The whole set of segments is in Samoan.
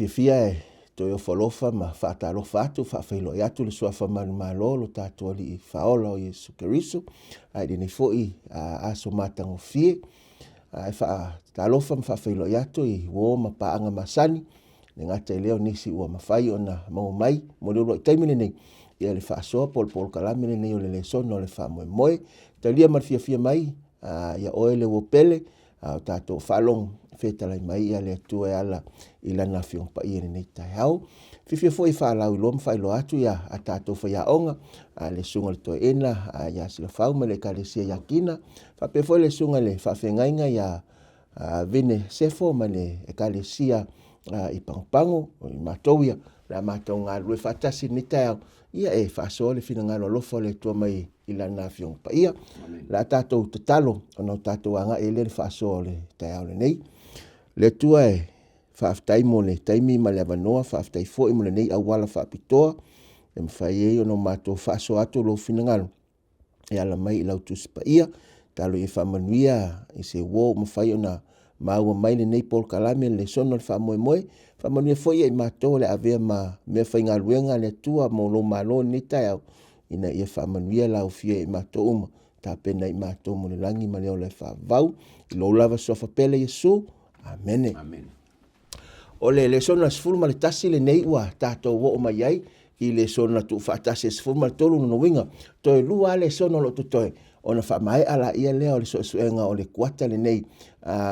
Fiafia e toe ofo alofa ma faatalofa atu, faafeiloai atu le Suafa manumalo o lo tatou Alii Faaola o Iesu Keriso, a i lenei foi aso matagofie. E faatalofa ma faafeiloai atu i uo ma paaga masani, le gata i lea o nisi ua mafai ona maua mai mo le uluai taimi lenei, ia le faasoa po o le polokalame lenei o le lesona o le faamoemoe. Talia ma le fiafia mai ia oe le uo pele, a o tatou faalogo fetalai mai ia le Atua e ala i lana Afioga Paia i lenei taeao. Fiafia foi e faalauiloa ma faailoa atu ia a tatou faiaoga, a le Susuga i le Toeaina ia Silafau mai le Ekalesia ia Kina, faapea foi le Susuga i le Faafeagaiga ia Vine Sefo mai le Ekalesia i Pagopago, o i matou ia, o le a matou galulue faatasi i lenei taeao, ia e faasoa le finagalo alofa o le Atua mai i Lana Afioga Paia. O le a tatou tatalo ona o tatou agai ai lea i le faasoa o le taeao lenei. Le Atua e faafetai mo le taimi ma le avanoa, faafetai foi mo lenei auala faapitoa e mafai ai ona matou faasoa atu lou finagalo e ala mai i lau Tusi Paia. Talo ia faamanuia i se uo ua mafai ona maua mai lenei polokalame le lesona o le faamoemoe. Faamanuia foi ia i matou o le a avea ma meafaigaluega a le Atua mo lou malo i lenei taeao, ina ia faamanuia lau Afioga i matou uma, tapena i matou mo le lagi ma le ola e faavavau. I lou lava suafa pele Iesu. Amene. Amene. O le lesona 11 lenei ua tatou oo mai ai i lesona tuufaatasi e 13 lona uiga, toe lua lava lesona o lo o totoe ona faamaea laia lea o le suesuega o le kuata lenei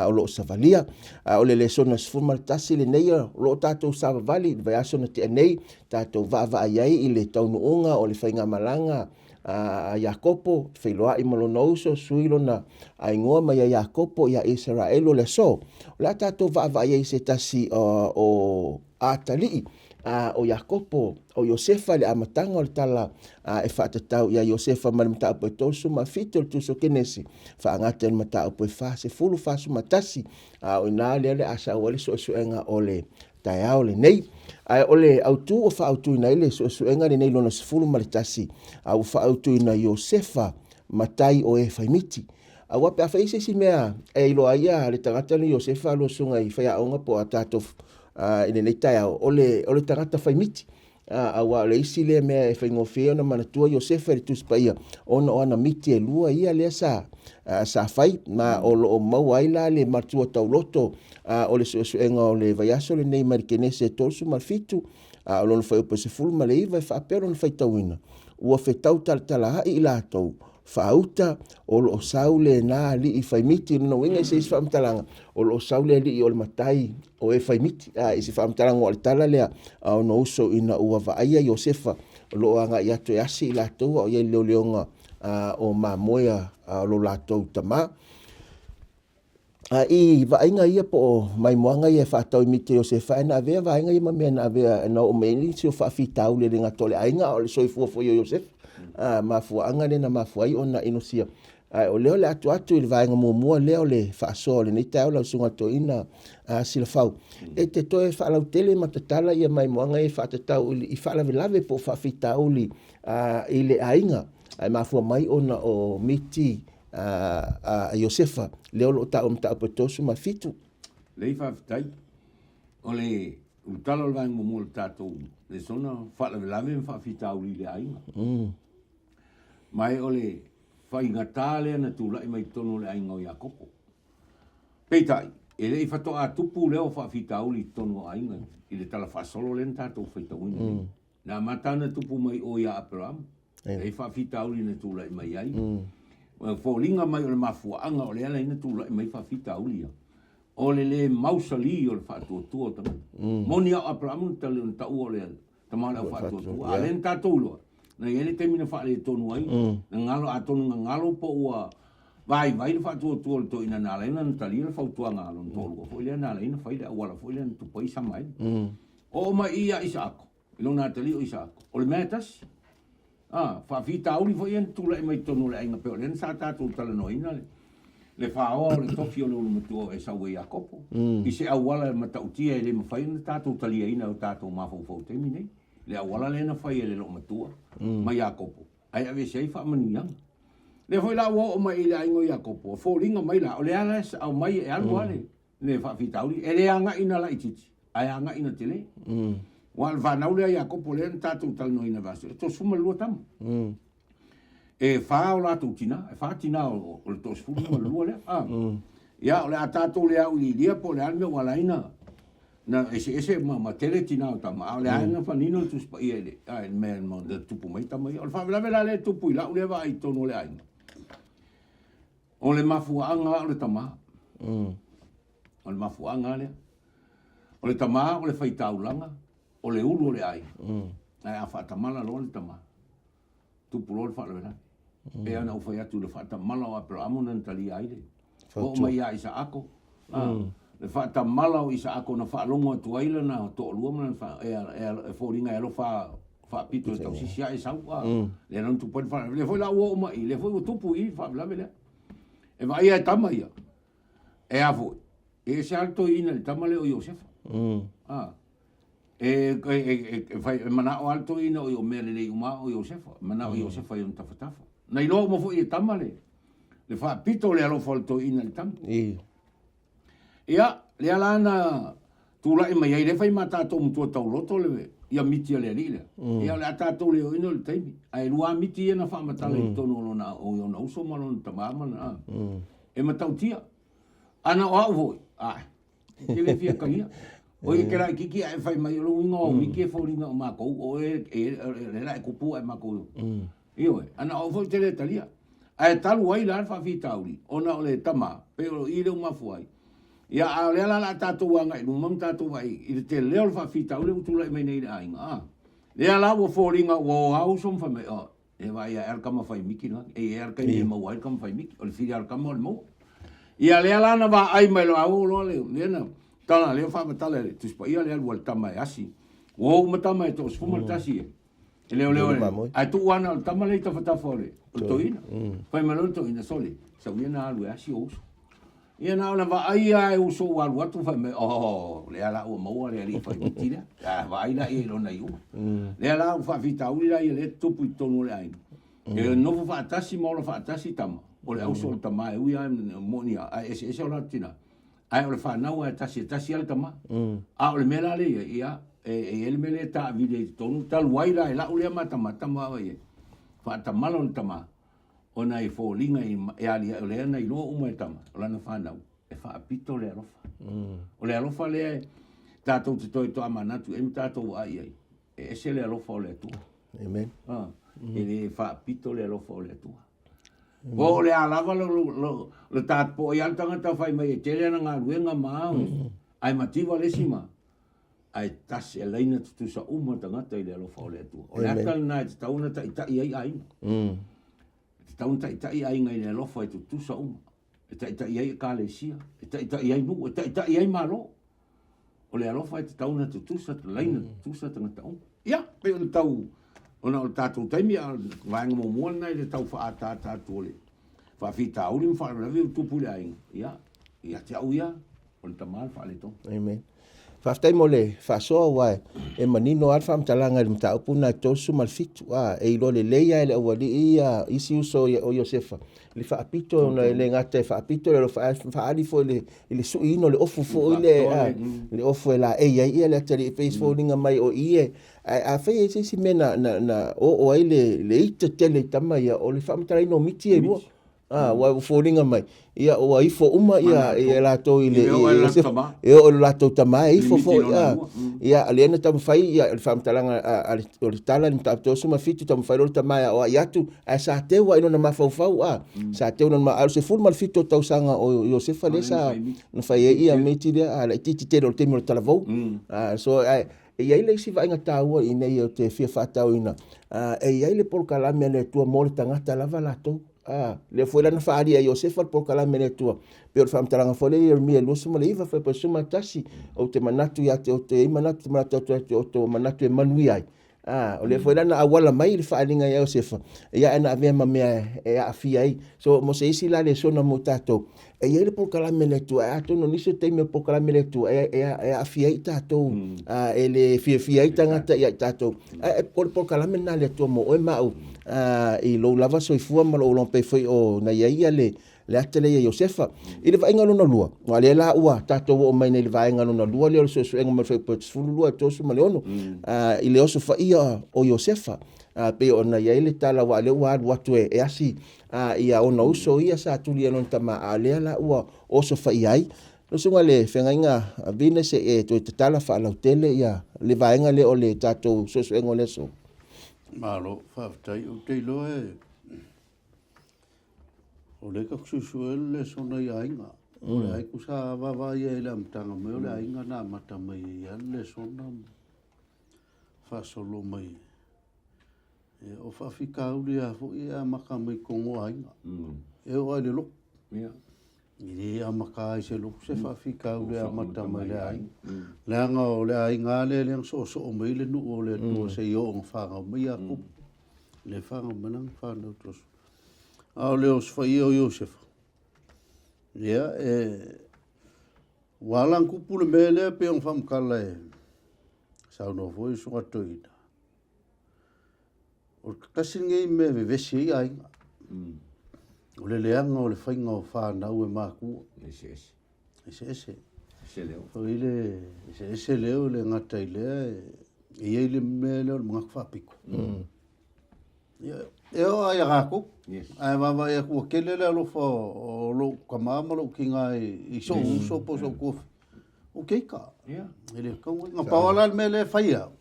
o lo o savalia. A o le lesona 11 lenei o lo o tatou savavali i le vaiaso na tea nei, tatou vaavaai ai i le taunuuga o le faigamalaga a Iakopo, feiloai ma lona uso, sui lona igoa mai ia Iakopo ia Isaraelu o le aso. O le a tatou vaavaai ai i se tasi o atalii o Iakopo, o Iosefa i le amataga o le tala e faatatau ia Iosefa mai le mataupu e 37 o le Tusi o Kenesi, faagata i le mataupu e 40, 41, a o i ina lea o le a sau ai le suesuega o le taeao lenei. Ae o le autu ua faaautuina ai le suesuega lenei lona 11, a ua faaautuina Iosefa matai o e fai miti. Aua pe a fai se isi mea e iloa ai ia le tagata lenei Iosefa lua susuga i faiaoga po o a tatou i lenei taeao, o le tagata fai miti. Aua o le isi lea mea e faigofie ona manatua Iosefa i le Tusi Paia, ona o ana miti e lua ia lea sa fai, ma o lo o maua ai la le matua tauloto o le suesuega o le vaiaso lenei mai le Kenese e 37, a o lona fuaiupu e 19 e faapea lona faitauina, Ua fetau talatalaai i latou, faauta, o lo o sau lena alii fai miti. Lona uiga i se isi faamatalaga, o lo o sau le alii o le matai o e fai miti. A, i se faamatalaga ua o le tala lea a ona uso ina ua vaaia Iosefa o lo o agai atu e asi i latou a o i ai i le leoleoga o mamoe a lo latou tama. A i vaaiga ia po o maimoaga ia e faatau i miti a Iosefa, ae na avea vaega ia ma mea na avea na oo mai ai nisi o faafitauli e le gata o le aiga a o le soifua foi o Iosefa. A, mafuaaga lea na mafua ai ona inosia. Ae o lea o le a atu atu i le vaega muamua lea o le faasoa o lenei taeao lau Susuga i le Toeaina a Silafau, e te toe faalautele ma tatala ia maimoaga ia e faatatau i faalavelave po o faafitauli i le aiga, ae mafua mai ona o miti a Iosefa, lea o lo o taua i le mataupu e 37. Lelei faafetai. O le tala o le vaega muamua o le tatou lesona, faalavelave ma faafitauli i le aiga. Ma e o le faigata lea na tulai mai totonu o le aiga o Iakopo. Peitai, e le i faatoa tupu lea o faafitauli i totonu o aiga i le tala faasolo lea na tatou faitauina nei. Na amata ona tupu mai o ia Aperamo, e faafitauli na tulai mai ai. Foliga mai o le mafuaaga o lea na tulai mai faafitauli ia, o le le mausali o le faatuatua o tagata. Moni a o Aperamo na taua o le tama o le au faatuatua, a o lea na tatou iloa, na i ai le taimi na faaletonu ai, na galo, atonu na galo po ua vaivai le faatuatua o le toeaina na ala ai ona talia le fautuaga a lona toalua foi lea na ala ai ona fai le auala foi lea na tupu ai Isamaeli. Oo mai i ia Isaako, i lona atalii o Isaako, o le mea e tasi. A, faafitauli foi ia na tulai mai totonu o le aiga pei o lea na sa tatou talanoaina le, le faoa o le tofi o le ulumatua o Esau e Iakopo, i se auala e matautia e le mafai ona tatou taliaina e o tatou mafaufau i le taimi nei, le auala lea na fai e le loomatua ma Iakopo, ae aveese ai faamanuiaga. Lea foi la ua oo mai i le aiga o Iakopo, e foliga mai la, o le ala e aumai e alu lava le, le faafitauli, e le againa laitiiti. Ae agai ina tele. Aua o le fanau lea a Iakopo lea na tatou talanoaina i le vaiaso, e 32 tama. E fa o latou tina, e fa tina o le 32 lea. Ia, o le a tatou le auiliilia po o le a le mea ua ala ai na eseese ma tele tina o tama, a o lea na manino le Tusi Paia i le mea na tupu mai tama ia. O le faalavelave la lea e tupu i lau lea vaai i totonu o le aiga, o le mafuaaga lava o le tama. O le mafuaaga lava lea. O le tama o le faitaulaga, o le ulu o le aiga. Ae a faatamala loa le tama, tupu loa le faalavelave. E pei ona ou fai atu i le faatamala o Aperaamo na talia ai le oo mai ia Isaako. Le faatamala o Isaako na faalogo atu ai lana toalua ma lana e foliga e alofa faapito e tausisi ia Esau. Lea la na tupu ai le faalavelave. Lea foi la ua oo mai i, lea foi ua tupu i i le faalavelave lea. E vaaia e tama ia, e a foi, e ese lava le toeaina i le tama lea o Iosefa. E manao lava le toeaina o mea lelei uma lava o Iosefa, e manao Iosefa i ona tafatafa. Na iloa uma foi e tama le faapito o le alofa o le toeaina i le tama. Ia, lea la na tulai mai ai, lea fai ma tatou matua tauloto le, ia miti a le alii lea. Ia, o le a tatou le oo ina o le taimi. Ae lua miti ia na faamatala i totonu o lona, o ona uso ma lona tama ma lona, e matautia. Ana o au foi, ae, Ou te le fia talia. O ia te laititi ae fai mai, o le uiga o au miti e foliga o matou, o oe o lea la e tupu ae matou. Ioe, ana o au foi ou te le talia. Ae talu ai la le faafitauli, ona o le tama, pei o i lea ua mafua ai. Ia, a o lea la o le a tatou agai i luma ma tatou vaai i le tele o le faafitauli ua tulai mai nei i le aiga, a. Lea la ua foliga ua o lava uso ma fai mai, oh, E vaai ae a le tama fai miti lena. E i ai lava le taimi e maua ai le tama fai miti. O le fili lava o le tama o le maua. Ia lea la na vaai mai loa, oo loa le lea na tala lea faamatala e le Tusi Paia le alu a le tama e asi. Ua o uma tama e toasefulu ma le tasi e leoleo e, ae tuu lava na o le tama lea i tafatafa o le toeaina. Fai mai loa le toeaina, sole, sau ia na alu e asi ou uso. Ia na ona vaai lava e uso ua alu atu fai mai, oh, lea la ua maua le alii fai miti lea. A vaai la i lona iuga. Lea la ua faafitauli la ia lea tupu i totonu o le aiga. E nofo faatasi ma ola faatasi tama, o le auso o le tama e ui lava moni lava, ae eseese o latou tina. Ae o le fanau lava e tasi, e tasi lava le tama. A o le mea la lea e i ai, ia, e i ai le mea lea e taavili ai i totonu, talu ai la e lau lea matamata ma vaavaai i ai, faatamala o le tama, Ona e foliga e aliae, o lea na iloa uma e tama, o lana fanau, e faapito le alofa. O le alofa lea tatou te toe toamanatu i ai ma tatou vaai i ai, e ese le alofa o le Atua. Amen. E le faapito le alofa o le Atua. Po o le a lava lo ta po o ai lava le tagata fai mai e tele ana galuega ma ao, ae mativa le isi ma, ae tasi e laina tutusa uma tagata i le alofa o le Atua. O le ata lena e tatau ona taitai ai aiga. E tatau ona taitai aiga i le alofa e tutusa uma. E taitai ai ekalesia, e taitai ai nuu, e taitai ai Malo. O le alofa e tatau ona tutusa, laina tutusa tagata uma. Ia, pei ona tau, ona o le tatou taimi, a o le vaega muamua lena i le tau faaataata atu o le faafitauli ma faalavelave ua tupu i le aiga. Ia, ia te au ia, o le tama le faaletonu. Amen. Faafetai mo le faasoa aua e manino lava le faamatalaga i le mataupu lena e 37. A, e iloa lelei lava e le aualii ia isi uso o Iosefa le faapito ona e le gata e faapito le alofa ae faaali foi i le suiina o le ofu foi le, a, le ofu e laei ai ia le atalii e pei se foliga mai o i e ae afai e i ai se isi mea na oo ai le ita tele i tama ia o le faamatalaina o miti e lua. Ah, ua foliga mai, ia ua ifo uma ia ia latou i le e oo i le latou tama e ifo foi ah. Ia lea na taumafai ia le faamatalaga o le tala i le mataupu 37 taumafai loa le tama e aoai atu ae sa teu lava i lona mafaufau ah. Sa teu lona a o le 17 o tausaga o Iosefa lea sa na fai ai ia miti lea a laitiiti tele o le taimi o le talavou. Ah, so ae e i ai le isi vaaiga taua i inei ou te fia faatauina, e i ai le polokalame a le Atua mo le tagata lava latou. A, lea foi la na faaali e Iosefa le polokalame a le Atua. Pei o le faamatalaga foi lea i Ieremia 29, fuaiupu 11, ou te manatu ia te outou, e i ai manatu, te manatu atu ia te outou, o manatu e manuia ai. A, o lea foi la na auala mai le faaaliga ia Iosefa, ia ae na avea ma mea e aafia ai. So, mo se isi la lesona mo tatou, e i ai le polokalame a le Atua, ae atonu o nisi o taimi o le polokalame a le Atua e aafia ai tatou, e le fiafia ai tagata ia i tatou. Ae o le polokalame lena a le Atua mo oe ma au, i lou lava soifua ma lou logo, pei foi ona i ai le le ata lea ia Iosefa. I le vaaiga lona lua, aua lea la ua tatou oo mai nei i le vaega lona lua lea o le suesuega mai le Fuaiupu 12 36, i le osofaia o Iosefa, pei ona i ai le tala aua o lea ua alu atu e asi ia ona uso ia sa tuli e lona tama, a o lea la ua osofaia ai. Lau Susuga i le Feagaiga Vine, se i e toe tatala faalautele ia le vaega lea o le tatou suesuega o le aso. Malo, faafetai. Ou te iloa e o lea tatou te suesue le lesona i aiga. O le aiga sa vaavaai ai i le amataga mai o le aiga na amata mai ai lava le lesona ma faasolo mai. O faafitauli lava foi e amata mai i totonu o aiga. E oo lava i le lotu. E le amata ai se lotu se faafitauli e amata mai i le aiga. Leaga o le aiga lava lea na soosoo mai ai le nuu o le Atua seia oo ina fanau mai Iakopo. Lea e fanau mai lana fanau toasefulu. A o le osofaia o Iosefa, ia, e, ua ala ona tupu le mea lea pei ona faamatala e saunoa foi le Susuga Toeaina, O le tasi lenei mea e vevesi ai aiga, o le leaga o le faiga o fanau e makua. Eseese. Eseese. Ese leo. Foi le eseese leo, le gata i lea, e i ai le mea lea o le manatu faapito. Ia, e oo lava ia tatou, Yes. ae vaavaai atu ua tele le alofa o lou tama ma lou tina i sou uso po o sou tuafafine. O ke ika. Yeah. E le tatau ona. Na pau lava la le mea lea e fai au,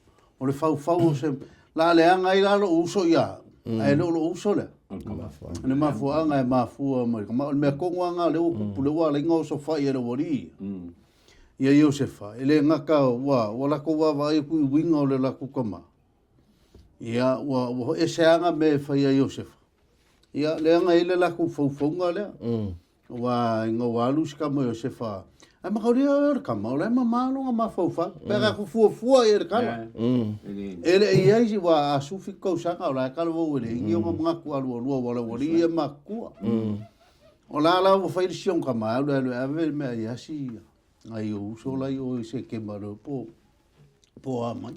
o le faufau o se... La leaga ai la lou uso ia au, ae le o lou uso lea. O le mafuaaga e mafua mai. O le mea tonu lava lena o lea ua tupu, lea ua ala ai ona osofai e le aualii ia Iosefa. E le gata ua latou vaavaai atu i uiga o le latou tama, ia ua ese lava mea e fai a Iosefa. Ia leaga e i ai le latou faufauga lea. Aua ina ua alu si tama o Iosefa, ae mataulia o le tama, o la e mama lona mafaufau. Pe a tatou fuafua i ai i le tala. E le i ai, ua a 17 tausaga o la e talavou e leai ni ona manatu alualua aua o le aualii ia e matutua. O la la ua fai le si ona tama, alu e alu e ave le mea i asi nai ou uso la i o i Sekema po o a mai.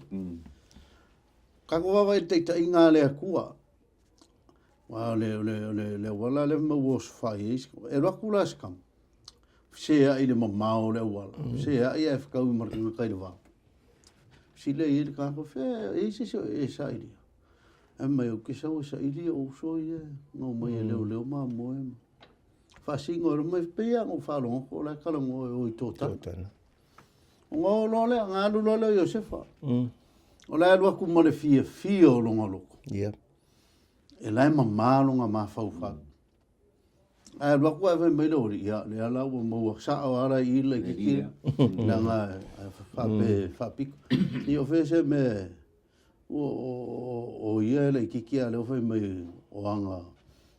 Tatou vaavaai i le taitaiga a le Atua. Aua o le, o le, o le, le auala lea ma ua osofai ai, e alu atu la si tama, feseai i le mamao o le auala, feseai ae fetaui ma le tagata i le vao. Fesili ai le tagata, fea, e i ai se isi o e sailia? Fai mai, ou te sau e saili ou uso ia na omai e leoleo mamoe. Faasino e mai, pei lava ona ou faalogo atu o la e talanoa e o i Totana. Ona o loa lea, ona alu loa lea o Iosefa. O la e alu atu ma le fiafia o lona loto. Yeah. E la e mama lona mafaufau. Ae alu atu ae fai mai le aualii, ia, lea la ua maua sao lava la i i le laitiiti, leaga e faapea faapito. Ia o fea se mea o ia e laitiiti a o lea ua fai mai o aga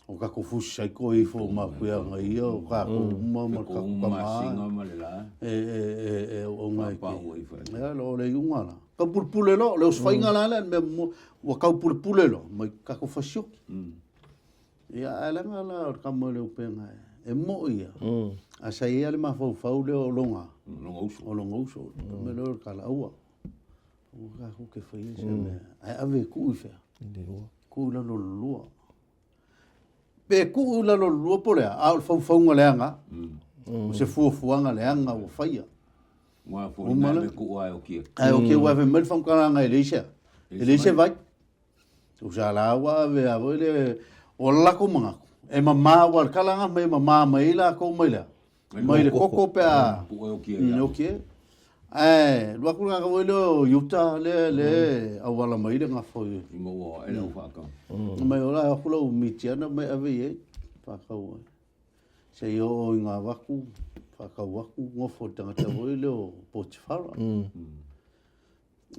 o tatou fusi saiko e ifo ma kuiaga ia o tatou uma ma tatou tama e auauna e te ia o le iuga la taupulepule loa o le osofaiga la lea le mea muamua ua taupulepule loa mai tatou fasioki ia ae leaga la o le tama o le upega e moi ia ae sa i ai le mafaufau lea o lona o lona uso o le mea lea o le talaua aua tatou te faia se mea ae ave e tuu i fea tuu i lalo o le lua Pe tuu i lalo o le lua po o le a, a o le faufauga leaga, o se fuafuaga leaga ua faia. Ua foliga e tuu ai o kia. Ae o kia ua fai mai le faamatalaga e leai se, e leai se vai. Tusa la ua ave a foi le, o le latou manatu, e mama, aua o le tala lena fai mai e mama mai ai latou mai le a? Mai le koko pe a oki e. Ae alu atu le tagata foi lea o Iuta lea lea auala mai le gafa i I maua e lau faatau. Mai o la aku lau Mitiana mai ave i ai faatau ai. Seia oo i Gavaku faatau atu nofo le tagata foi lea o Potifara.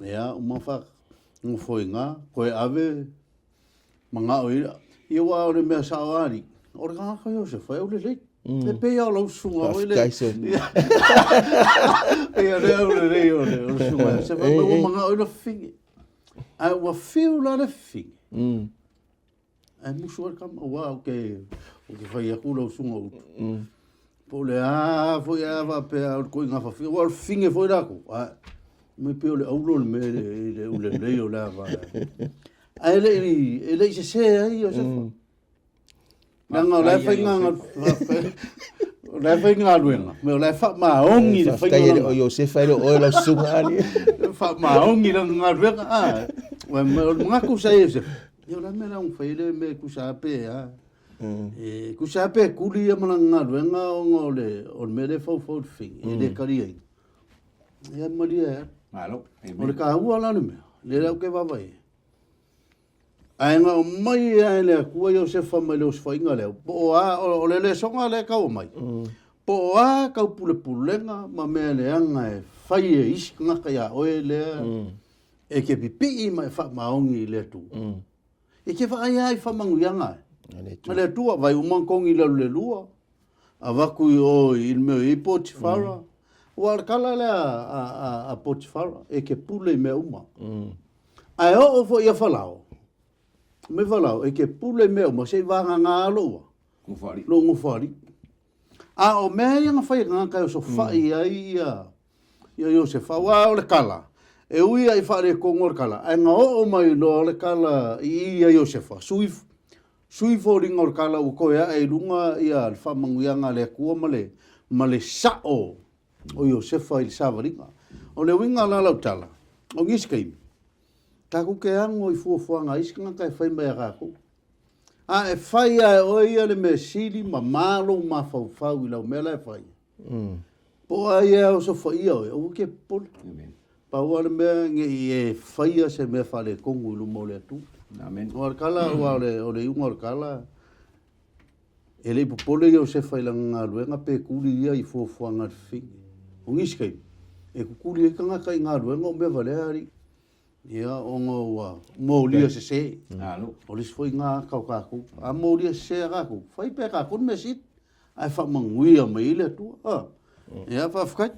Ia uma fa nofo i ina toe ave manao i ia aua o le mea sao a alii, o le tagata Iosefa e aulelei. E pei lava o lau susuga foi le. Ia le aulelei o le susuga Iosefa, mai ua manao i le fafine. Ae ua fiu la le fafine. Ae musu ai le tama, aua ou te, ou te fai atu lau susuga Utu. Po o le a foi a faapea o le ituaiga fafine, aua o le fafine foi latou, ae mai pei o le auro le mea i le ulelei o le ava. Ae le i, e le i sese ai Iosefa. Leaga o la e o la e faigaluega, me o la e faamaoni le faiga. Faafetai o Iosefa e le o oe lau susuga ali. Faamaoni lana galuega. Ah, o le manatu sa Iosefa, ia o le a le mea la ua fai le mea e tusa lava pe a. E tusa lava pe tuli ia ma lana galuega ona o le o le mea lea e faufau i le fili, e le taliaina. Ia malie e alu. Malo. O le taua la o le mea, lea la ou te vaavaai i ai, Ae na aumai lava e le Atua Iosefa mai le osofaiga lea, po o a, o le lesona lea e tau aumai, po o a tau pulepulega ma mea leaga e fai e isi tagata ia oe lea e te pipii ma e faamaoni i le Atua. E te vaai lava i faamanuiaga a le Atua, vaai uma ona togi i lalo i le lua, avatu i o i le mea o i ai Potifara. Aua o le tala lea a Potifara, e te pule i mea uma. Ae oo foi ia Falao, mai Falao, e te pule i mea uma, se i vagana lou lou nofoalii. A o mea ia na fai e tagata e osofai ai ia ia Iosefa, aua o le tala, e ui lava i faaletonu o le tala, ae na oo mai loa le tala i i ia Iosefa, sui, sui foliga o le tala ua toe ae i luga ia le faamanuiaga a le Atua ma le, ma le sao o Iosefa i le savaliga. O le uiga la o lau tala, o nisi taimi, tatou te ago i fuafuaga a isi tagata e fai mai ia tatou. A e fai lava e oe ia le mea sili ma ma lou mafaufau i lau mea la e fai, po o ai e osofaia oe, aua e te popole. Pau lava le mea ne i e faia se mea faaletonu i luma o le Atua. Aua o le tala, aua o le iuga o le tala, E le i popole Iosefa i lana galuega pe tuli ia i fuafuaga a le fafine. O nisi taimi, e tutuli ai tagata i galuega o mea valea alii, ia, ona ua molia sese. O le isi foi lena ata o tatou. A molia sese lava tatou, fai pea e tatou le mea sili, ae faamanuia mai ai le Atua. A, ia, faafetai.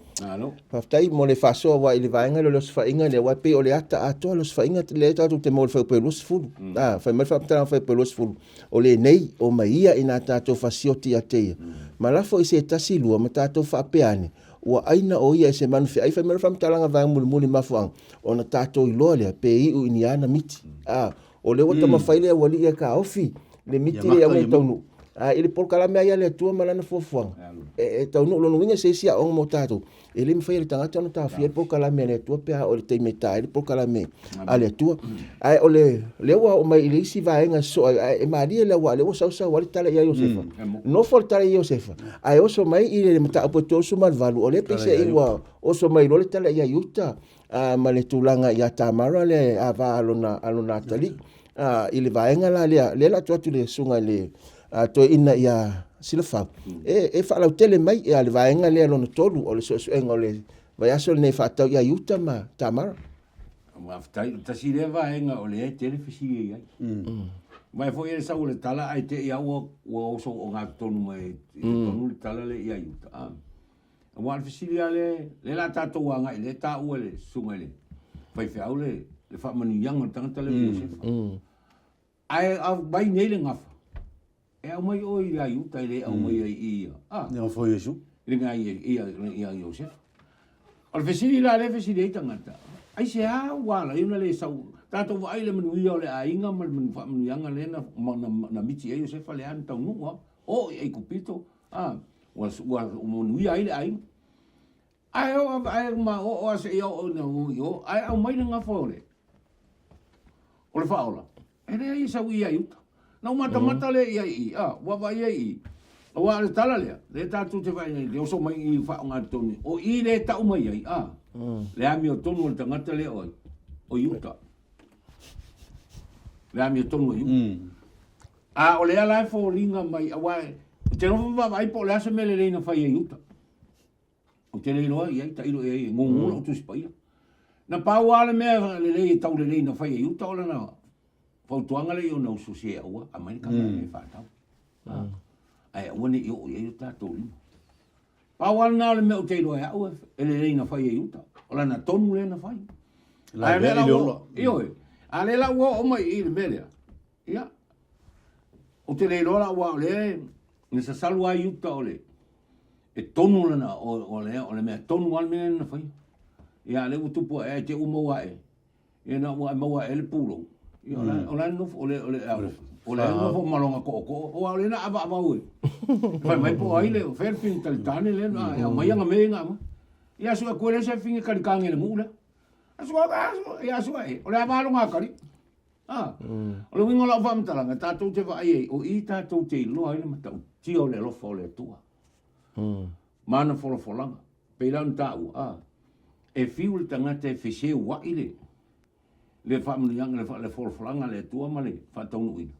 Faafetai mo le faasoa aua i le vaega lea o le osofaiga lea, aua e pei o le ata atoa le osofaiga lea tatou te maua i le fuaiupu e 20. A, fai mai le faamatalaga fuaiupu e 20, o lenei o mai ia ina tatou fasioti ia te ia, ma lafo i se tasi lua ma tatou faapea ane, ua aina o ia e se manu feai. Fai mai le faamatalaga vaega mulimuli mafuaaga, ona tatou iloa lea pe iu i ni ana miti. A, o lea ua taumafai le aualii e taofi le miti lea aua ne i taunuu. A i le polokalame lava ia a le Atua ma lana fuafuaga, e taunuu. Lona uiga se isi aoga mo tatou, e le mafai e le tagata ona taofia le polokalame a le Atua pe a oo i le taimi e ta ai le polokalame a le Atua. Ae o le, lea ua oo mai i le isi vaega sosoo ai, ae e malie le aua lea ua sausau ai le tala ia Iosefa. Nofo le tala ia Iosefa, ae oso mai i le mataupu e 38, o lea peiseai ua oso mai loa le tala ia Iuta ma le tulaga ia Tamara le ava a lona, a lona atalii. I le vaega la lea, lea la atu atu le susuga i le toeaina ia Silafau, e faalautele mai ia le vaega lea lona tolu o le suesuega o le vaiaso lenei faatatau ia Iuta ma Tamara. Faafetai, o tasi lea vaega o lea e tele fesili i ai. Vaai foi e sau o le tala ae te i lava ua, ua oso ogatotonu mai i totonu le tala lea ia Iuta. Aua o le fesili lava lea, lea o le a tatou agai, lea e taua e le susuga i le faifeau le, le faamanuiaga o le tagata lea o Iosefa. Ae aumai nei le gafa, e aumai oe ia Iuta e le aumaia i i ia. Ah. Le gafa o Iesu. Le gafa ia, ia Iosefa. O le fesili la lea e fesili ai tagata, aisea ua ala ai ona le sau, tatou vaai i le manuia o le aiga ma le faamanuiaga lea na, na, na miti ai Iosefa lea na taunuu lava, oo i Aikupito, ah, ua, ua manuia ai le aiga. Ae oo ae ma oo a seia oo ina o i o, ae aumai le gafa o le, o le faaola, e leai e sau i ai uta. Na ou matamata lea i ai i, a, ua vaai ai i, aua o le tala lea, lea tatou te vaai nei, le oso mai i faaaogatotonu, o i lea e tau mai ai, a, le amiotonu o le tagata lea o ai, o Iuta. Le amiotonu o Iuta. A o lea la e foliga mai, aua ou te nofo ma vaavaai po o le a se mea lelei na fai e Iuta. Ou te le iloa i ai, tailo i ai, e gugu lou Tusi Paia. Na pau lava le mea lelei e taulelei na fai e Iuta o lana fautuaga lea i ona uso se aua, aumai le kava e faatau. Ae aua ne i oo i ai o tatou lima. Pau lava lena o le mea ou te iloa e au e lelei na fai e Iuta. O lana tonu lea na fai. Ae lea la ua, ioe, a lea la ua oo mai i i le mea lea, ia, ou te le iloa la aua o lea na sasalu lava Iuta o le, e tonu lana, o, o le, o le mea tonu lava le mea lea na faia. Ia, a lea ua tupu ae, ae te i ua maua ae, ia na ua maua ae le pulou. Ia, o la, o la e nofo, o le, o le, o le nofo ma lona tootoo, aua o lea na avaavau e. Fai mai po o ai le, o fea le fine talitane lea na, e aumai ana mea ia na aumai. Ia sue atu e leai se fine talitane i le nuu lea. Sue, ia sue, o le a va lona atalii. Ah, o le uiga o lau faamatalaga, tatou te vaai ai, o i tatou te iloa ai le matautia o le alofa o le Atua. Ma ana folafolaga. Pei la ona taua, ah, e fiu le tagata e feseua'i le, le faamanuiaga, le, le folafolaga a le Atua ma le faataunuuina.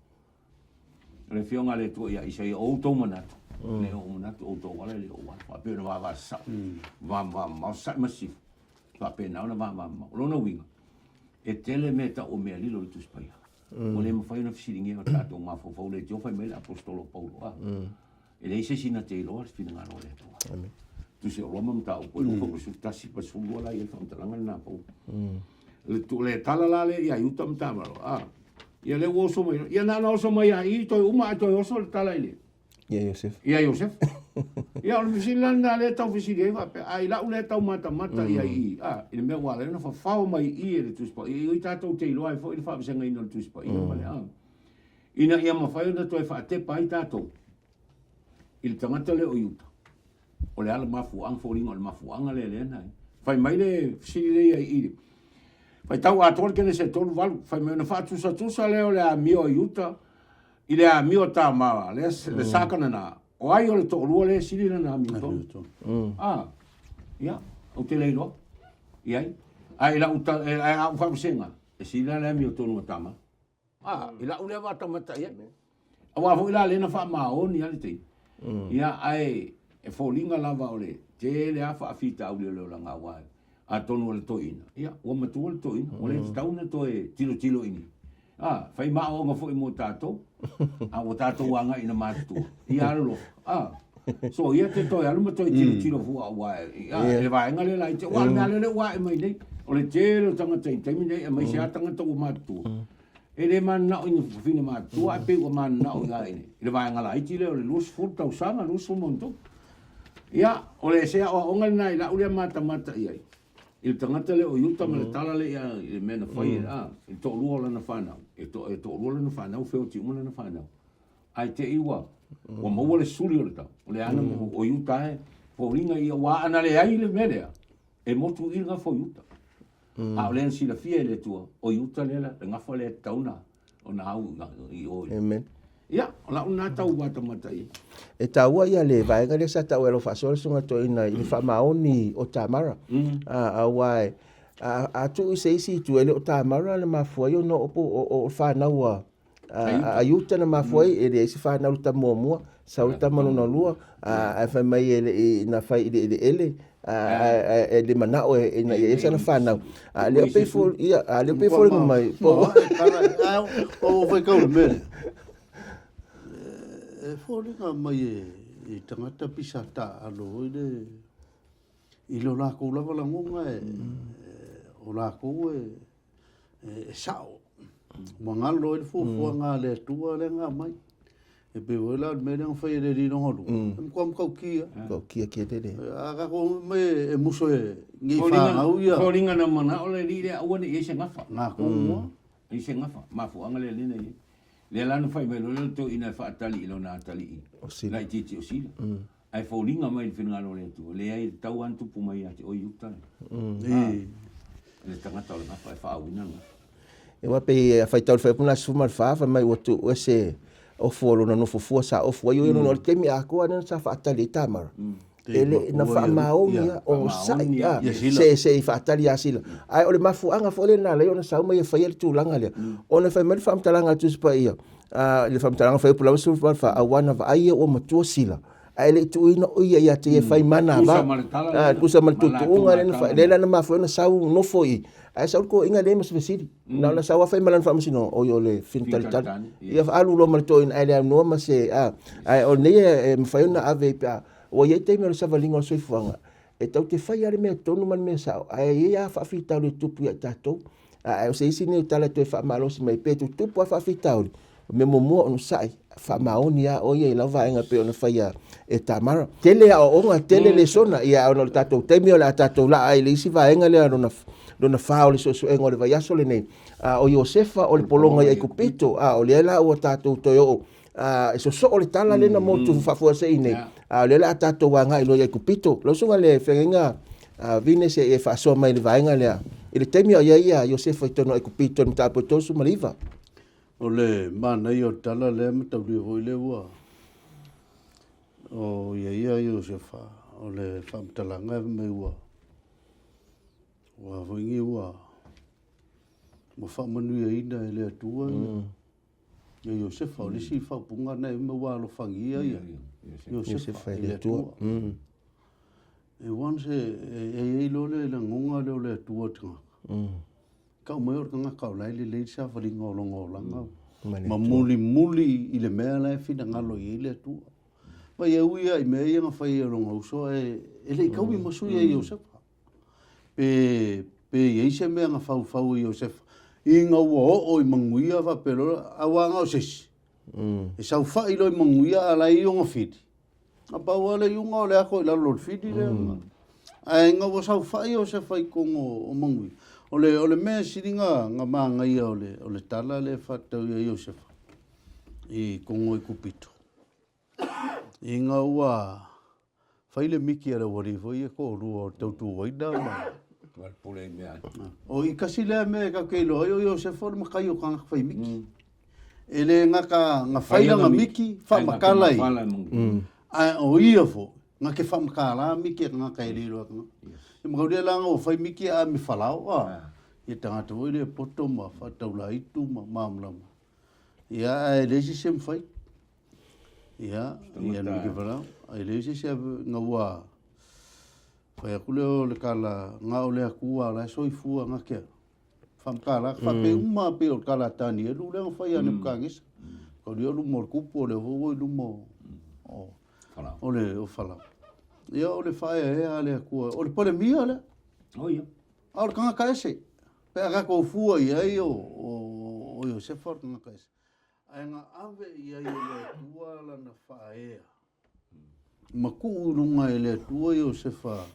O le afioga a le Atua ia Isaia, o outou manatu, le o ou manatu, o outou ala, le o ou ala. Faapea ona vava sasao, vava sasae ma sisifo, faapena ona vava mamao. O lona uiga, e tele mea e tau o mea lilo i le Tusi Paia. Ua le mafai ona fesiligia o tatou mafaufau leitioa fai mai le Aposetolo o Paulo, a. E leai se isi na te iloa le finagalo o le Atua. Amen. Tusi o Roma mataupu e 2 11 pa 12 la i ai le faamatalaga lena Paulo. Le tu le tala la le ia Iuta ma Tamaro. A. Ia le ua oso mai. Ia na ona oso mai a i toe uma ae toe oso le tala i le Ia Iosefa. Ia Iosefa. Ia o le fesili la lena lea e tau fesili ai faapea, a i lau lea taumatamata i ai i, a, i le mea ua ala ai ona fafao mai i i e le Tusi Paia, i tatou te iloa ai foi le faavasegaina o le Tusi Paia ma le a, ina ia mafai ona toe faatepa ai tatou i le tagata lea o Iuta, o le ala mafuaaga, foliga o le mafuaaga lea lea na fai mai le fesili lea i i, faitau atoa le Kenese 3 8, fai mai ona faatusatusa lea o le amio a Iuta i le amio a Tamara, le, le Sakanana, o ai o le toalua lea e sili lana amiotonu? Ah, ia, ou te le iloa i ai. Ae i lau, ae a ou faavasega, e sili la le amiotonu a Tamara. Ah, i lau lea vaatamata i ai. Aua foi la lea na faamaoni lava le taimi. Ia, ae e foliga lava o le tele lava faafitauli o le olaga aua atonu o le toeaina, ia, ua matua le toeaina, ua le tatau ona toe tilotilo i ni. Ah, fai ma aoaoga foi mo tatou, a ua tatou agai ina matutua, ia alolofa. Ah, so ia te toe alu ma toe tilotilo fua aua e, ah, le vaega lea laiti, aua o le mea lea ua ae mai nei, o le tele o tagata i taimi nei, aemaise lava tagata ua matutua, e le mananao i ni fafine matutua, ae pei ua mananao i le vaega laiti lea o le 20 tausaga, 20 ma ona tupu. Ia, o le se aoaoga lena i lau lea matamata i ai, i le tagata lea o Iuta ma le tala lea ia i le mea na fai, a, i le toalua o lana fanau, e to, e toalua lana fanau, feoti uma lana fanau. Ae te i ua, ua maua le suli o le tau, o le ana o Iuta e foliga ia, ua ana leai le mea lea, e motu i le gafa o Iuta. A o lea na silafia e le Atua, o Iuta lea la, le gafa lea e tatau ona, ona au i o. Amen. Ia, o lau lena tau matamata i ai. E taua ia le vaega lea sa taua e lau faasoa le susuga toeaina i le faamaoni o Tamara. Aua e, a, a tuu i se isi itu, e le o Tamara na mafua ai ona oo o, o fanau a, a Iuta na mafua ai, e leai se fanau i le tama muamua, sau le tama lona lua, ae fai mai e le i na fai i le eleele, ae le manao ina ia i ai sana fanau. A lea pei fo, ia, a lea pei foliga mai, po. O fai kau le mea lea. E foliga mai e tagata pisa taalo foi le i lo lakou lava lagona e o lakou e e sao. Ua galo ai le fuafuaga a le Atua lea na aumai. E pei foi la o le mea lea na fai e le alii lona lua, e matua matautia. Matautia tele le. A tatou omai e muso e nei fanau ia. Foliga na manao le alii lea aua ne i i ai se gafa. Na tonu lava. I se gafa, mafuaaga lea lea na i ai. Lea la na fai mai loa le toeaina e faatali i lona atalii laitiiti o Sila. Ae foliga mai le finagalo o le Atua, leai, e tatau lava ona tupu mai ia te oe i uta le tagata o le gafa e faaauina le gafa. Aua pei a faitau le fuaiupu lena 14, fai mai ua tuu ese ofu o lona nofo fua sa ofu ai o ia lona, o le taimi atoa lena sa faatali ai Tamara. E le na faamaoni lava, onosai a, se se i faatali ia Sila. Ae o le mafuaaga foi lea na ala ai ona sau ma ia faia le tulaga lea, ona fai mai le faamatalaga a le Tusi Paia, i le faamatalaga fuaiupu lava 14, aua na vaai ia ua matua Sila, ae le i tuuina o ia ia te ia e fai mana va. Tusa ma le tuutuuga lea na fai, lea la na mafua ai ona sau nofo i i, ae sau le toeaina leai ma se fesili. Na ona sau lava fai ma lana faamasinoga, oi o le finitalitali. Ia alu loa ma le toeaina ae le aunoa ma se, ae o lenei e mafai ona ave ai pe a ua i ai taimi o le savaliga o le soifuaga, e tatou te fai lava le mea tonu ma le mea sao, ae i ai lava faafitauli e tupu ia i tatou. Ae o se isi lenei o tala e toe faamalosi mai, pe tutupu lava faafitauli, O mea muamua onosai, faamaoni lava oe ia i lau vaega e pei ona faia e Tamara. Tele aoaoga, tele lesona, ia ona o le tatou taimi o le a tatou laa ai i le isi vaega lea lona, lona fa o le suesuega o le vaiaso lenei. A, o Iosefa o le pologa i Aikupito, a o lea la ua tatou toe oo a, e sosoo le tala lea na motu faafuasei nei, a o lea o le a tatou agai loa i Aikupito. Lau susuga i le feagaiga a Vine se i e faasoa mai i le vaega lea i le taimi a o i ai ia Iosefa i totonu o Aikupito i le mataupu e 39. O le manaia o le tala lea mataulia foi lea ua o ia ia Iosefa, o le faamatalaga e mai ua ua foi ni ua ua faamanuiaina e le Atua ia ia Iosefa. O le isi faaupuga na e ua alofagia ia Iosefa e le Atua. E once e i ai loa le lagona lea o le Atua i le tagata, Tau mai o le tagata o la e lelei le savaliga o lona olaga ma mulimuli i le mea la e finagalo i ai le Atua. Ma ia ui lava i mea ia na fai e lona uso ae e le i taui ma sui e Iosefa. Pe, pe i ai se mea na faufau e Iosefa ina ua oo i manuia faapea loa, aua na o se isi. E saofai loa i manuia a o la e i ona fili. Na pau lava le iuga o le ato i lalo o le fili lea. Ae ina ua saofai Iosefa i totonu o Manuia, o le, o le mea e sili na, na manaia o le, o le tala lea e faatatau ia Iosefa i totonu o Aikupito, ina ua fai le miti a le aualii foi ia e toalua o le tautuaina ma O i kasi lea mea e tatou te iloa ai o Iosefa o le matai o tagata fai miti. E le gata na fai lana miti faamatala ai, ae o ia foi na te faamatala miti a tagata e le iloa tagata. E mataulia la na ua fai miti a me Falao a, ia tagata foi lea poto ma faataulaitu ma malamalama. Ia ae leai se isi e mafai. Ia, ia le miti Falao, ae leai se isi na ua fai atu lea o le tala na o le Atua la e soifua na te Faamatala, faapea uma lava pei o le tala a Tanielu lea na fai ia Nebukanesa. Tau o luma o le tupu, o lea foi ua i luma o, o le o Farao. Ia o le faaeaea a le Atua, o le Palemia lea. Oh, ia. A o le tagata ese. Pe a tatou fua i ai o, o, o Iosefa o le tagata ese. Ae na ave i ai e le Atua lana faaea. Ma tuu i luga e le Atua Iosefa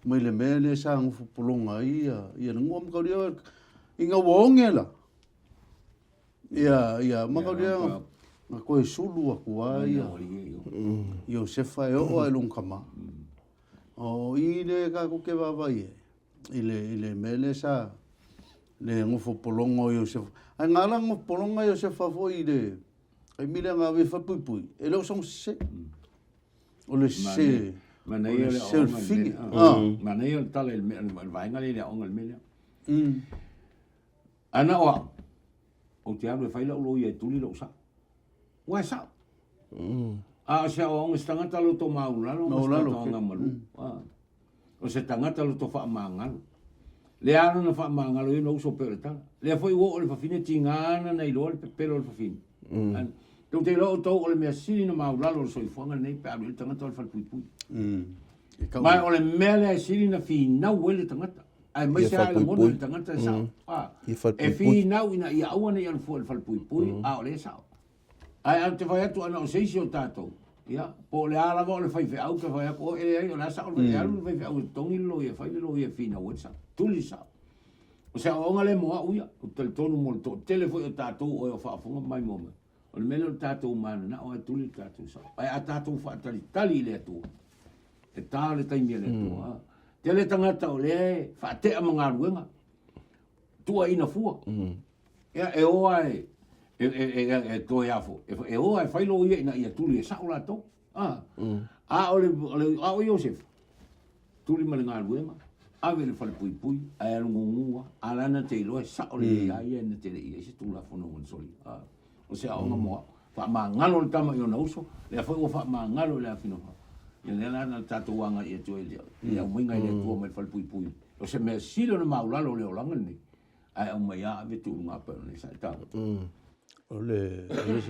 mai le mea lea sa nofo pologa ai ia, ia le nuu. Mataulia ina ua oge la, ia, ia, mataulia na toe sulu atu lava ia Iosefa e oo lava i lona tama. O i lea tatou te vaavaai ai i le, i le mea lea sa le nofo pologa o Iosefa. Ae na ala nofo pologa Iosefa foi i le Taimi lea na ave falepuipui, e le o soona sese. O le sese, o le sese o le fili. Manaia le tala i le vaega lea i le aoga i le mea lea. A na o au, ou te alu e fai lau loia e tuli lou sao. Ua e sao. A o se aoaoga se tagata loto maulalo ma se tagata malu. O se tagata loto faamagalo. Lea lava na faamagalo ai ona uso pei o le tala. Lea foi ua oo i le fafine tiga ana na iloa le pepelo o le fafine. Mm. Tou te iloa outou o le mea sili na maulalo o le soifuaga lenei pe a alu i ai le tagata o le falepuipui. Mm. Ma o le mea lea e sili na finau ai le tagata. Aemaise lava e lagona le tagata e sao. Mm. Ah, e finau ina ia aua ne i alu fua i le falepuipui, mm. a o lea e sao. Ae ou te fai atu ana o se isi o tatou, ia, po o le a lava o le faifeau ke fai atu, o e leai, o le a sao le, e alu le faifeau e totogi le loia, e fai le loia e finau ai le sao, tuli le sao. O se aoaoga lea mo au ia, ou te talitonu mo le toatele foi o tatou o e o faafofoga mai mo mea. O le mea lea o le tatou mananao ae tuli le tatou sao. Ae a tatou faatalitali i le Atua, e ta le taimi a le Atua. Mm. Tele tagata o lea e faatea ma galuega, tuuaina fua. Mm. Ia, e o lava e, e, e, e, e toe afo, e, e o lava e fai loia ina ia tuli e sao latou. Ah. Mm. A o le, o le, a o Iosefa, tuli ma le galuega, ave i le falepuipui, ae alu gugu lava, a la na te iloa e sao lelei lava ia na te le i ai se Tulafono na solia. Ah. O se aoga mo au. Faamagalo le tama i ona uso, lea foi ua faamagalo i le afinofa. Ia lea la na tatou agai atu ai i le aumaiga i le Atua mai le falepuipui. O se mea sili ona maulalo o le olaga lenei, ae aumai lava ave tuu i luga pei ona sa e taua. O le,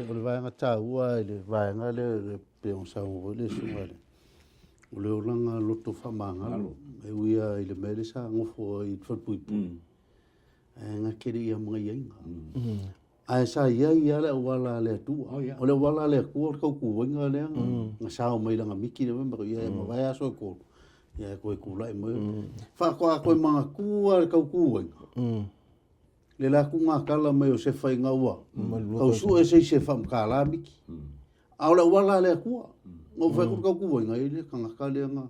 o le vaega taua i le vaega lea pei ona saunoa foi le susuga i le, o le olaga loto faamagalo. E ui lava i le mea lea sa nofo ai i le falepuipui, ae na te le i amagaiaina. Ae sa i ai lava le auala a le Atua. Oh, yeah. O le auala a le Atua o le tautuaiga lea na sao mai lana miti lea ma ia e mavae aso e kolu. Ia e toe tulai mai. Faatoa toe manatua le tautuaiga. Le la tugatala mai o Sefa ina ua tau sue se isi e faamatala miti. A o le auala a le Atua. Na ou fai atu le tautuaiga e le tagata lea na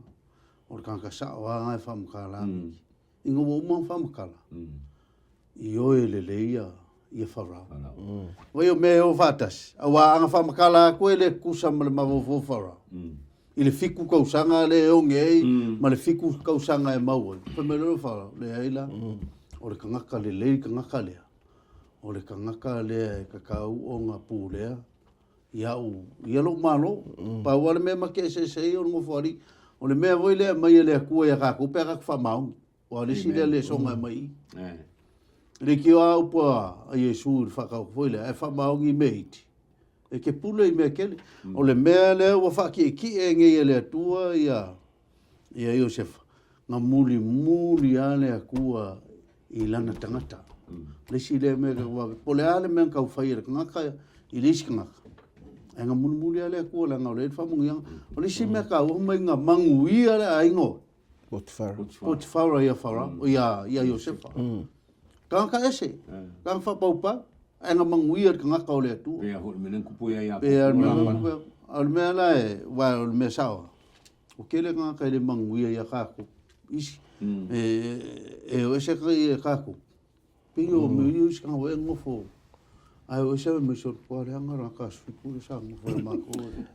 o le tagata sao lava na e faamatala miti. Ina ua uma ona faamatala, ioe lelei ia, ia Farao. Vai o mea e o faatasi, aua ana faamatala atu e le tutusa ma le mafaufau o Farao. I le fitu tausaga lea e oge ai ma le fitu tausaga e mau ai. Fai mai loa Farao, leai la, o le tagata lelei le tagata lea. O le tagata lea e tatau ona pulea ia au, ia lou Malo. Pau lava le mea ma te eseese ai o le Nofoalii, o le mea foi lea e aumai e le Atua ia tatou pe a tatou faamaoni. Aua o le isi lea lesona e aumai i i. E leitioa lava upu a Iesu i le faataoto foi lea, a e faamaoni i mea iti, e te pule i mea tele. O le mea lea ua faatietie nei e le Atua ia ia Iosefa, na mulimuli lava le Atua i lana tagata. Le isi lea mea ka vave, po o le a le mea na tau fai e le tagata i le isi tagata, ae na mulimuli lava le Atua leaga o lea e i ai le faamanuiaga. O le isi mea taua mai na manuia le aiga o Potifara. Potifara ia Farao, ia, ia Iosefa. Tagata ese, tagata faapaupau, ae na manuia le tagata o le Atua. Pei foi le mea lea na tupu ia Pei lava le mea na tupu ia. A o le mea la e, aua o le mea sao, Ua tele tagata e le manuia ia tatou isi. E o ese ia tatou. Pei o mea ia isi tagata e nofo. Ae o ese mai so kua leaga la ka siku le sa nofo e matou.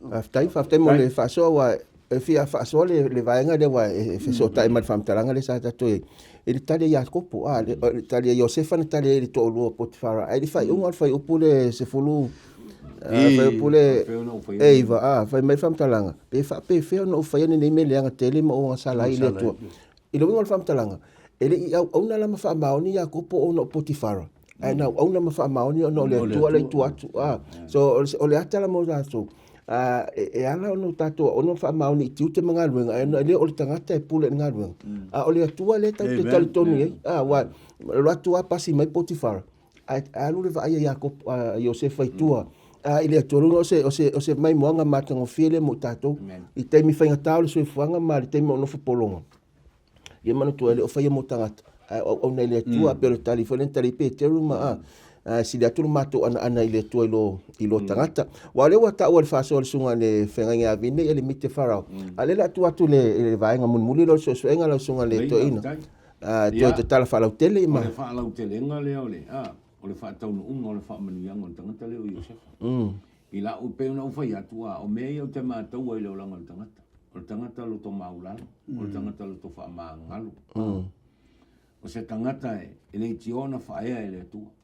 Faafetai, faafetai mo le faasoa aua e fia faasoa le, le vaega lea aua e fesootai ma le faamatalaga lea sa tatou i ai. I le tali a Iakopo, a, le, le tali a Iosefa na tali ai i le toalua o Potifara, ae i le faaiuga o le fuaiupu le 10, fuaiupu le 9, a, fai mai le faamatalaga, pe faapefea ona ou faia lenei mea leaga tele ma ou agasala ai i le Atua. I le uiga o le faamatalaga, e le i auauna la ma faamaoni Iakopo ona o Potifara, ae na auauna ma faamaoni ona o le Atua la i tua atu. A, so o le ata la mo tatou, e ala ona tatou auauna ma faamaoni i tiute ma galuega, ae ona e le o le tagata e pule i le galuega, a o le Atua lea tatou te talitonu i ai. A, aua e alu atu lava pasi mai Potifara, ae alu le vaai a Iakopo, a Iosefa i tua, a i le Atua. Lona o se, o se, o se maimoaga matagofie lea mo i tatou, i taimi faigata o le soifuaga ma le taimi o nofo pologa. Ia manatua e le o faia mo tagata, ae o auauna i le Atua, pei o le tali foi lea na tali ai Peteru ma a, a sili atu le matou anaana i le Atua i lo, i lo tagata. Aua o lea ua taua i le faasoa a le susuga i le feagaiga ia Vine ia le miti a Farao. A o lea o le a tuu atu i le, i le vaega mulimuli lea o le suesuega lau susuga i le toeaina. A, toe tatala faalautele ma. O le faalautelega lea o le, a, o le faataunuuga o le faamanuiaga o le tagata lea o Iosefa. I lau, pei ona ou fai atu, a, o mea ia ou te mataua i le olaga o le tagata. O le tagata loto maulalo, o le tagata loto faamagalo. O se tagata e leitioa ona faaea e le Atua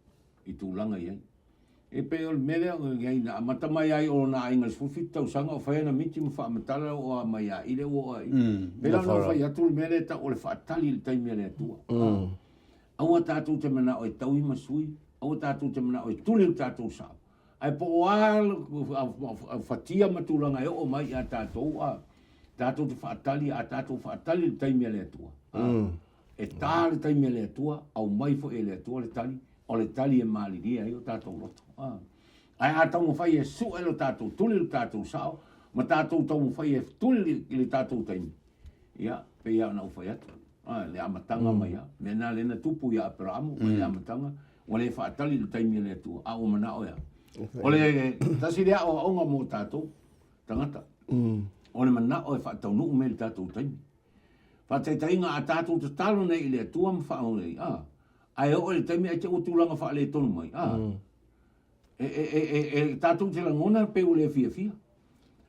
i tulaga i ai. E pei o le mea lea o i ai, na amata mai ai o lona aiga i le 17 tausaga o fai ana miti ma faamatala o a mai a i le ua oo ai. Pei la ona ou fai atu le mea lea e tau o le faatali i le taimi a le Atua. Aua tatou te manao e taui ma sui, aua tatou te manao e tuli le tatou sao. Ae po o a fatia ma tulaga e oo mai ia tatou, a tatou te faatali, a tatou faatali i le taimi a le Atua. E ta le taimi a le Atua, aumai foi e le Atua le tali, o le tali e malilie ai o tatou loto. Ae a taumafai e sue lo tatou tuli lo tatou sao, ma tatou taumafai e tuli i le tatou taimi, ia, pei lava ona ou fai atu, le amataga mai lava, mea lena lea na tupu ia Aperaamu mai le amataga, ua le faatali i le taimi a le Atua, a ua manao e a? O le tasi lea aoaoga mo tatou tagata, o le manao e faataunuu mea i le tatou taimi. Faataitaiga, a tatou tatalo nei i le Atua ma faaoga, a, ae oo i le taimi ae te i ua tulaga faaletonu mai, a, e, e, e, e, e tatou te lagona pei ua le fiafia.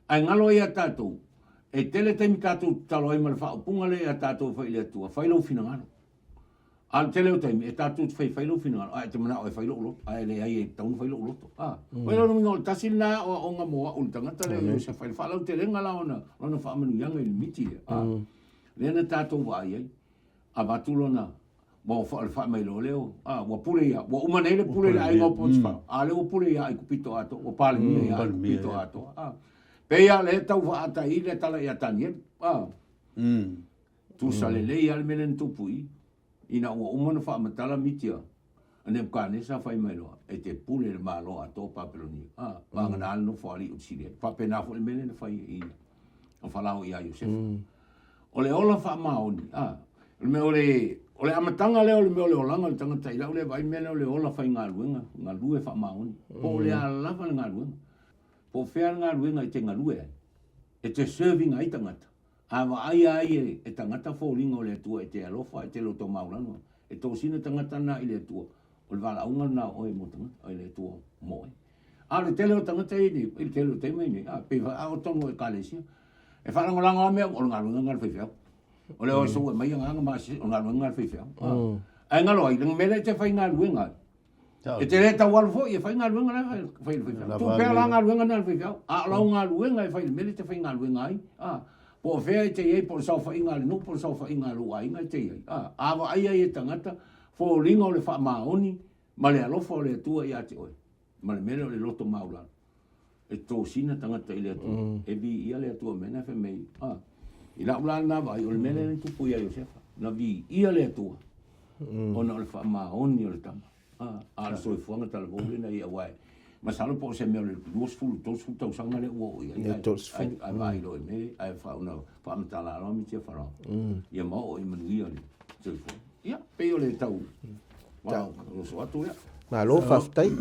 Ae galo ai ia tatou, e tele taimi tatou tatalo ai ma le faaupuga lea ia tatou e fai i le Atua, fai lou finagalo. A o le tele o taimi, e tatou te faifai lou finagalo, ae e te manao e fai lou loto, ae leai e tatau ona fai lou loto. A, o lona uiga o le tasi lena aoaoga mo au le tagata lea o Iosefa i le faalautelega la ona, lona faamanuiaga i le miti lea. A, lea na tatou vaai ai, avatu lona, ua o le faamailoa lea, a, ua pule ia, ua uma nei le pule i le aiga o Potifara, a lea ua pule ia Aikupito atoa, ua Palemia ia Aikupito atoa. A, pei lava o lea e tau faaata i le tala ia Tanielu. A, Tusa lelei lava le mea lea na tupu i i, ina ua uma ona faamatala miti a. O Nebukanesa fai mai loa, e te pule i le Malo atoa o Papelonia, a, vagana le nofoalii o te sili ai. Faapena foi le mea lea na fai i o Farao ia Iosefa. O le ola faamaoni, a, o le mea o le, o le amataga lea o le mea o le olaga o le tagata i lau lea vaai, mea lea o le ola faigaluega, galue faamaoni. Po o le a lava le galuega, po o fea le galuega e te galue ai, e te serving ai tagata, A vaaia ai e tagata foliga o le Atua e te alofa, e te loto maulana, e tosina tagata na i le Atua, o le valaauga lena o oe mo tagata, e le Atua mo oe. A o le tele o tagata ia nei, i le tele o taimi nei, a, pei a o tonu o ekalesia, e faalagolago lava mea, o le galuega lena a le faifeau. O le o e sou e mai agaga ma asiasi, o le galuega lena a le faifeau. Ae galo ai, le mea lea e te faigaluega ai, E te le tau alu foi e fai galuega la e fai le faifeau. Tuu pea la galuega na le faifeau. A o lau galuega e fai i le mea lea e te faigaluega ai, a, po o fea e te i ai, po o le saofaiga a le nuu, po o le saofaiga a lou aiga e te i ai, a, a vaaia ai e tagata foliga o le faamaoni ma le alofa o le Atua ia te oe, ma le mea lea o le loto maualalo. E tosina tagata i le Atua, e viia le Atua mea na fai mai, a, i lau la lena vaai, o le mea lea na tupu ia Iosefa, na viia le Atua, ona o le faamaoni o le tama, a, a o le soifuaga talavou lena ia, aua e masalo po o se mea o le 20, 30 tausaga lea ua oo i ai, ae, ae vaai loa i mea, ae ona faamatala loa miti a Farao, ia ma oo i manuia le soifuaga. Ia, pei o le tau, oso atu ia. Malo, faafetai.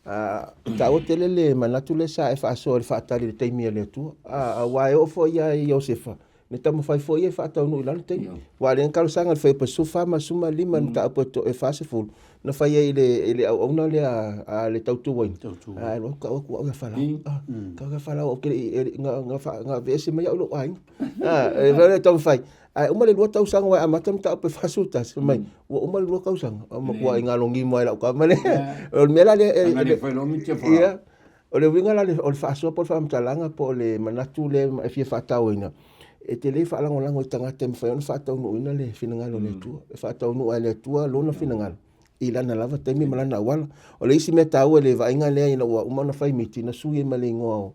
E taua tele le manatu lea sa e faasoa i le faatali i le taimi a le Atua. Aua e oo foi ia Iosefa, na taumafai foi ia e faataunuu i lana taimi. Aua o lea na talosaga i le fuaiupu 14 ma le 15 le mataupu e 40, na fai ai i le auauna lea a le tautuaina. Ae alu atu tau atu au ia Farao. Tau ia Farao ou te le i, na aveese mai au i lou aiga. E fai le taumafai. Ae uma le 2 tausaga aua e amata le mataupu e 41, fai mai, ua uma le 2 tausaga, ua matuai galogimo ai lau tama lea. O le mea la lea, ia, o le uiga la o le faasoa po o le faamatalaga po o le manatu lea e fia faatauaina, e te le faalagolago i tagata e mafai ona faataunuuina le finagalo o le Atua. E faataunuu lava e le Atua lona finagalo i lana lava taimi ma lana auala. O le isi mea taua i le vaaiga lea ina ua uma ona fai miti, na sui ai ma le igoa o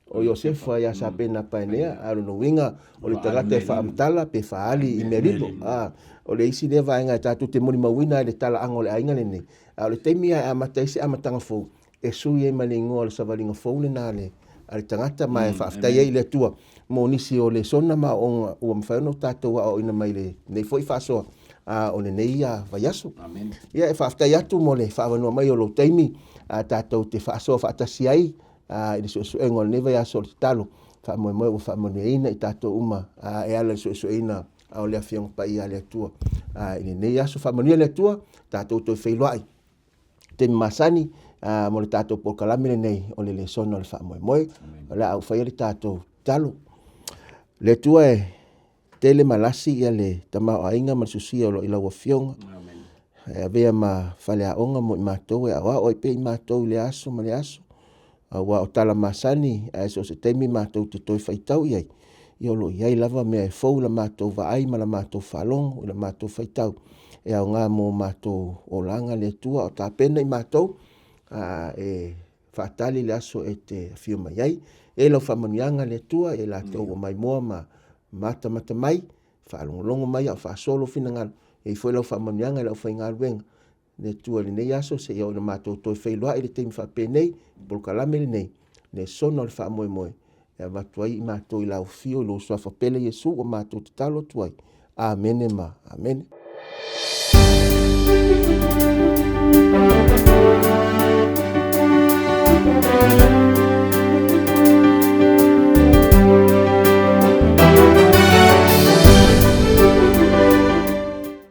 o Iosefa ia Sapena Paenea, a o lona uiga o le tagata e faamatala pe faaali i mea lilo. A, o le isi lea vaega e tatou te molimauina ai le talaaga o le aiga lenei, a o le taimi lava e amata ai se amataga fou, e sui ai ma le igoa o le savaliga fou lena a le, a le tagata, ma e faafetai ai i le Atua mo nisi o lesona ma aoaoga ua mafai ona tatou aoaoina mai lenei foi faasoa a o lenei vaiaso. Ia e faafetai atu mo le faaavanoa mai o lou taimi a tatou te faasoa faatasi ai i le suesuega o lenei vaiaso o le tatalo, faamoemoe ua faamanuiaina i tatou uma e ala i le suesueina o le Afioga Paia a le Atua i lenei aso. Faamanuia le Atua, tatou toe feiloai i taimi masani mo le tatou polokalame lenei o le lesona o le faamoemoe. O le a ou faia le tatou tatalo. Le Atua e tele malasi ia le tamaoaiga ma le susia o lo o i lau Afioga. E avea ma faleaoga mo i matou e aoao ai pea i matou i le aso ma le aso. Aua o tala masani ae so o se taimi matou te toe faitau i ai, ia o lo o i ai lava mea e fou i la matou vaai ma la matou faalogo i la matou faitau e aoga mo matou olaga le Atua o tapena i matou e faatali le aso e te afio mai ai. E lau faamanuiaga le Atua e latou ua maimoa ma matamata mai, faalogologo mai a o faasoa lou finagalo. E i ai foi lau faamanuiaga i le aufaigaluega le Atua i lenei aso seia oo ina matou toe feiloai i le taimi faapenei, polokalame lenei, lesona o le faamoemoe e avatu ai i matou i lau afio i lou suafa pele Iesu ua matou tatalo atu ai. Amene ma amene.